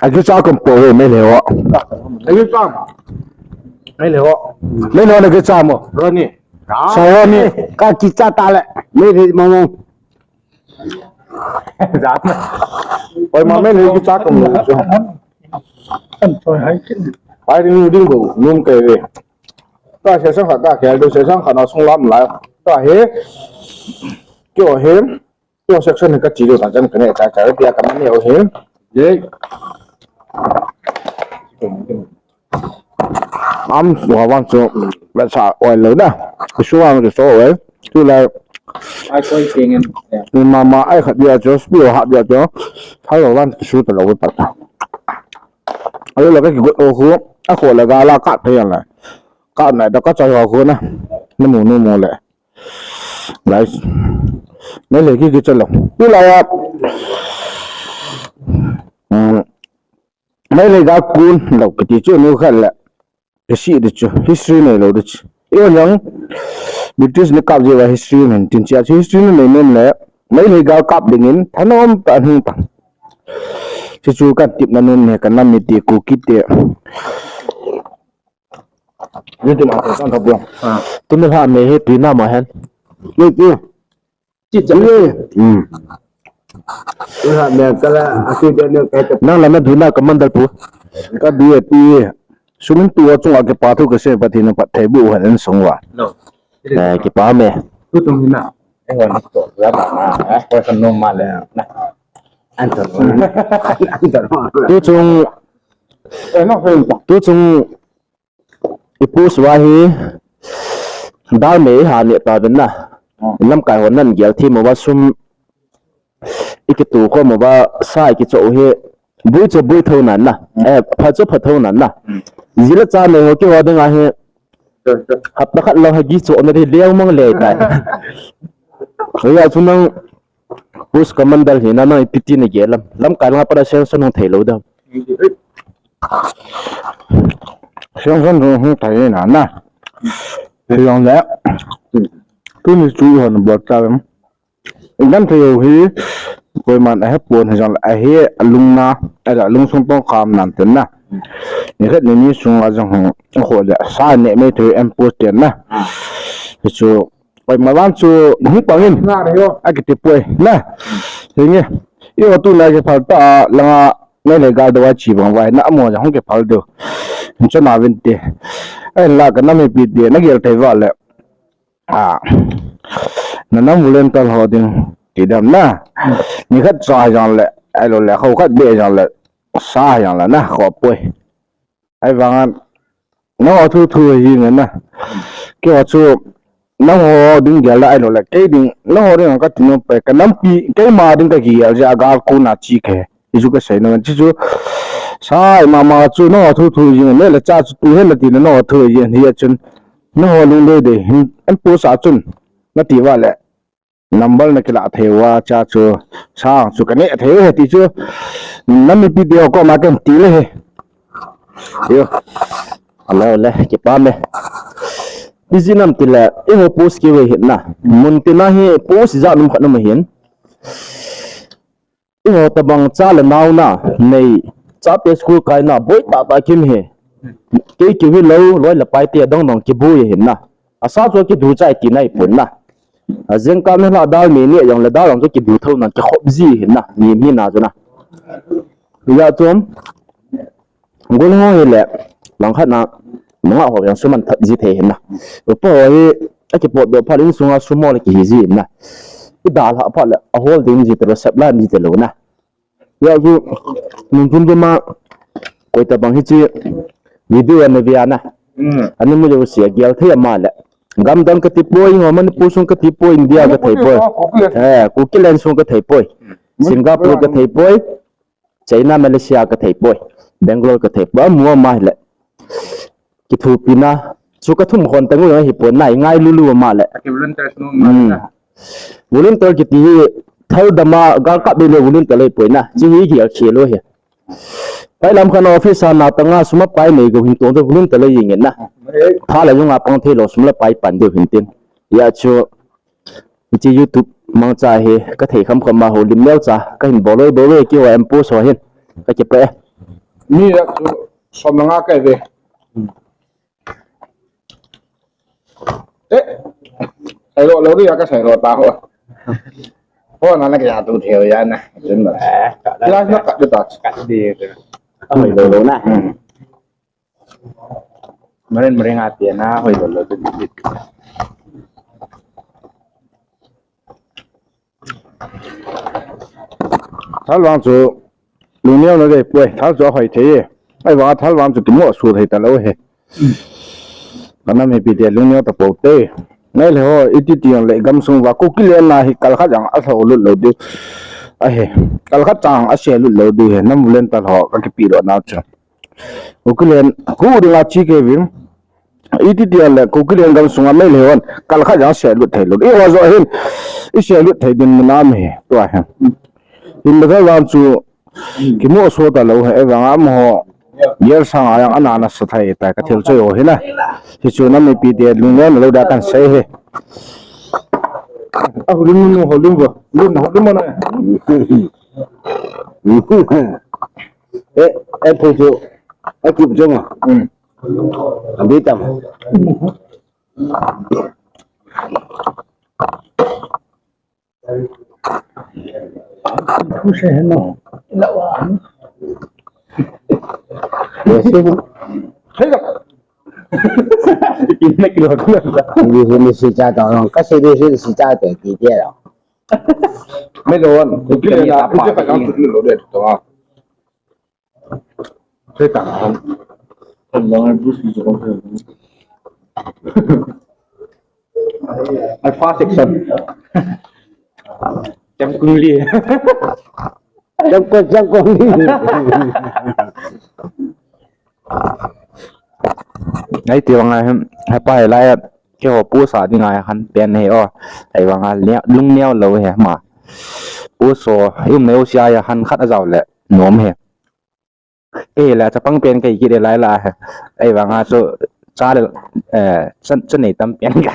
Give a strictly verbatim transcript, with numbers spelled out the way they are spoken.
Akicha kom po ve, Meitei ho. Akicha. Meitei ho. Meitei ho na kicha mo. Ronnie. Sa Ronnie. Ka kicha ta le. Meitei mo mo. Oi, ma Meitei kicha kom mo. Pai ding ding bo, num ke ve. Ta session khat ta khel diu, session khat na sung lam lai. Ta he. Kio he. Kio section hi ka chi diu ta chan ka ne cha cha dia ka man ne o he. Ye. Am su ha wan su. Ba sa oi lo da. Su wan ke so oi. Tu la. Ai koi kingen. Ni mama ai khat dia chu, spi ha dia chu. Tha lo wan su ta lo pa ta. Ai lo ka ki go o khu. A kho la ga la ka thei la. Ka na da ka cha ho khu na. Na mu nu mu le. Guys. Meitei ki ki chalo. Tu la ya. Mm. Meitei ga kun lo kiti chu nu khat le. Ka si di chu. History nei lo di chu. Yo yang. British ni kap je wa history nei tin chia chu history nei nem le. Meitei ga kap dingin. Thanom ta hung ta. Chu chu ka tip na nun ne ka nam mi ti ku ki te. Ni ti ma ka kan ka buang. Ah. Tu ni ha me he ti na ma hen. Ni ti. Chi cha. Ni. Hmm. Tu ha me ka la a ti de ne ka ta. Nang la na du na ka man dal pu. Ka du e ti. Sumin tu wa chung a ke pa thu ka se pa ti na pa thei bu han en song wa. No. Eh, ke pa me. Tu tung na. Eh, wa ni to. Ya ba na. Eh, ko sa no ma le. Na. An to. An to. Tu chung. Eh, no, tu chung. I post uva hi, dal me i ha ne ta ven na. Hmm. Lamkai hon nan gel thim uva sum i kitu khom uva sa i kichoh u hi, bui chu bui tho nan na. Hmm. Eh, pha chu pha tho nan na. Hmm. Ji le cha nei ho kiho ding ahi. Sure, sure. Hapta khat lo ha gi choh na ri leu mang le tai. Hoi a chu nang post commander hi na nang i piti na gel lam. Lamkai langa para sanction hung thei lo da. Siang san hung hung thei na na. Siang le. Tuni chu hon bol ta lem. Idan thei hi koiman a he pon hi jong a he lungna, a lungsung tong kham nan ten na. Ni khat ni ni sung a jong hung ho le sa ne me thei em post ten na. Chu Oi, ma van chu hung pang in. Nga re yo. A kiti poi. Na. Hinge. I ho tu na ke phal ta langa ngai le gal do wa chi bang vai na amo ja hung ke phal do. Hin cha na vin te. Ai la ka nam hi pi te na gel thei va le. A. Na nam volunteer ho ding ti dam na. Ni khat cha jang le. Ai lo le khau khat be jang le. Sa jang le na kho poi. Ahivangin, nangho thu thu hi nge na. Keiho chu, nangho ding gel da ahilou le, kei ding, nangho ding ka ti nom pai, ka nampi, keima ding ka kigel jeh a gal kona chi ke. Hichu ka sei nom, chi chu, sai mama chu, nangho thu thu hi nge, le cha chu tu hen na ti na nangho thu hi nge, hi a chun, nangho lungdei dei, hin, an pu sa chun, na ti va le. Number na kila thei uva cha chu, sang chu ka neh thei u he ti chu, na mipi te ho koma ken ti le he. Yo. Ale, ale, kipah e. Ijeh inem itile, eiho post kive hi na. Mun tina hi post ijat um khat um ahin. Eiho tabang cha le nao na, nei, chate school kaina, boi tahtah kim hi. Kei kiu hilou, loi le pai te dong dong kiboi ahin na. Asa chu kidu chai tina ahipon na. A jengkah me lah dal me ni jong le dal jong chu kidu thou na, kikhop ji ahin na, mi mi na chu na. Hijeh chun, Gol ho hile, langkhat na, manga ho jong sum aman that ji thei ahin na. Upa ho hi, akipotdoh phat le insunga sum ho le kihi ji ahin na. Idalhah phat le, ahol ding ji talou, sep lai ji talou na. Hijeh chun, mun chom chom a, koi tabang hiche, video ana ve a na. Hmm. Ana mu jouse agel thei ama le. Gamdang kati poi, ho Manipur sung kati poi, India kathei poi. Kuki ho, Kuki le. Eh, Kuki le sung kathei poi. Hmm. Singapore kathei poi. China, Malaysia kathei poi, Bangalore kathei poi, amu ama hile. Kithopina, chu kathum khon teng u jong ahipon na, ingailu lu ama le. Aki volunteers nu ama le na. Hmm. Volunteer kiti hi, thal dama, gal kap le volunteer le poi na, chi hi gel khel u hi. Pai lam khan office a na tanga sum apai nei go hin tong chu volunteer le jing na. Tha le jong apang thei lou sum le pai pan diu hin tin. Hijeh chun, Hiche YouTube Mangcha hi ka thei kham kham ma ho lim leu cha ka hin boloi boloi ki wa em pu so hin ka ki pe. Mi la chu som nga ka ve. Eh, ai lo lo ri ya ka sai lo ta ho. Ho na na ka ya tu theu ya na. Jin na. Eh, ka da. Ya na ka da ta. Ka di. Ai lo lo na. Marin marin ati na hoi lo lo tu. Thal vang chu lungneo na dei poi, thal chu ahoi thei e. Ahivanga thal vang chu kimoh su thei talou ahi. Ka nam mipite lungneo tapou te. Ngai le ho, iti ti ang le gamsung va Kukiland na hi kal khat jang alhou lut lou diu ahi. Kal khat jang ase lut lou diu ahi. Nam ulen tal ho ka kipi lo na chu. Kukiland hu dinga chi ke vin. Iti ti ang le Kukiland gamsunga Meitei hon kal khat jang ase lut thei lou. I ho jo hin i se lut thei din mun am hi tua hin. Hin da thal vang chu kimoh so talou ahi, ahivanga amaho yer sang a jang ana na sa thei ta ka thil choi ho hina. Hichu nam mipite lungneo na lou da kan sei hi. A hu lum nu ho lum va. Lum ho lum na. Eh, eh, phu chu. Eh, kup chu ma. Hmm. Abi tam. Phu se hen no. La wa. Yes. Hey, la. Ini kilo kilo. Ini sini si cha tong, kasi ini sini si cha tong, ti dia lo. Mai lo wan, Kukiland na, pi che khat jang chu lo de to. Che ta. Kan lo ngai Bruce Lee chu ko. Ai fa section. Jang Kung Lee. Jang Kung, Jang Kung Lee. Ai ti vang a hem, hepa he lai a, keiho pu sa ding a han pen he o. Ai vang a le, lungneo lou he ma. Pu so, i um neo sia a han khat a jao le, nom he. Kei le, chapang pen kei kit le lai la he. Ai vang a chu, cha le, eh, cha, cha nei tam pen ka.